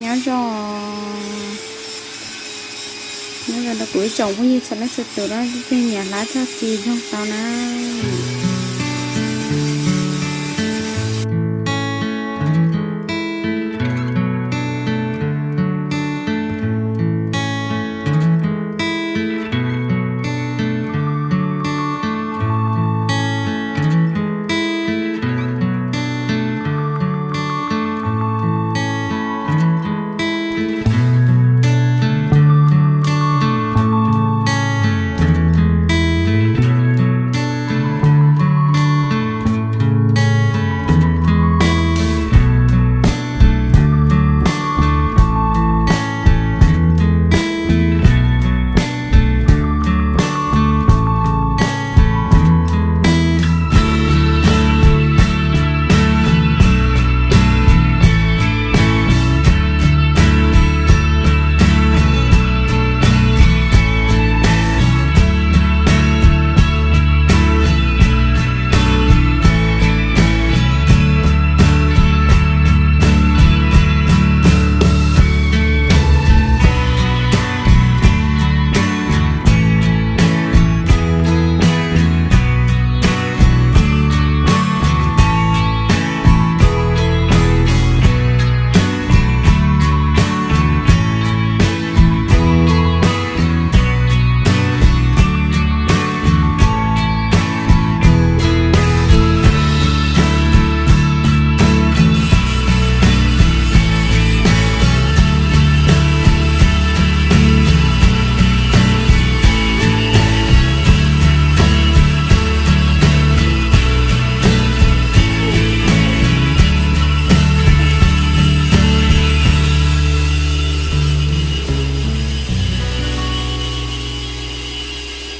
Nyob zoo, nyob zoo rau kuv ib tsoom phooj ywg txhua leej txhua tus, leej twg nyiam hnav txog tsis nyoog tau na.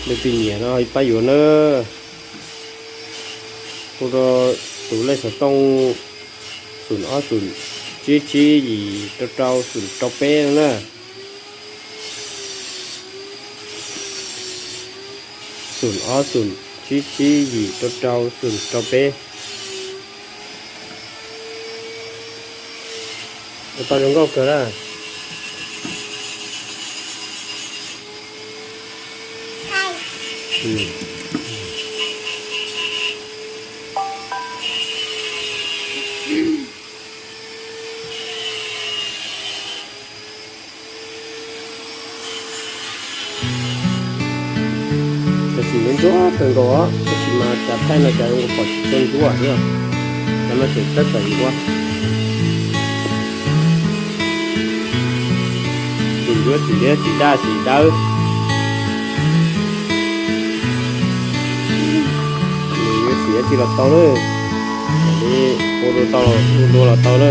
Leej twg nyiam no pab yuav na. Hu rau tus lej xov tooj xoom ob xoom tsib tsib yim rau rau xoom rau peb no na. Xoom ob xoom tsib tsib yim rau rau xoom rau peb. Ua tau zoo nkauj kawg na. Tam sim no ntsuab kawg nkaus os, tab sis mas cov thaij no cov nkaus pom tsis tshua ntsuab thiab. Cov no tseem txawj txawm ntsuab. Tsis ntsuab tsis liab tsis daj tsis dawb. Nws yuav xim dab tsi los tau na. Li ua dua tau, ua dua los tau na.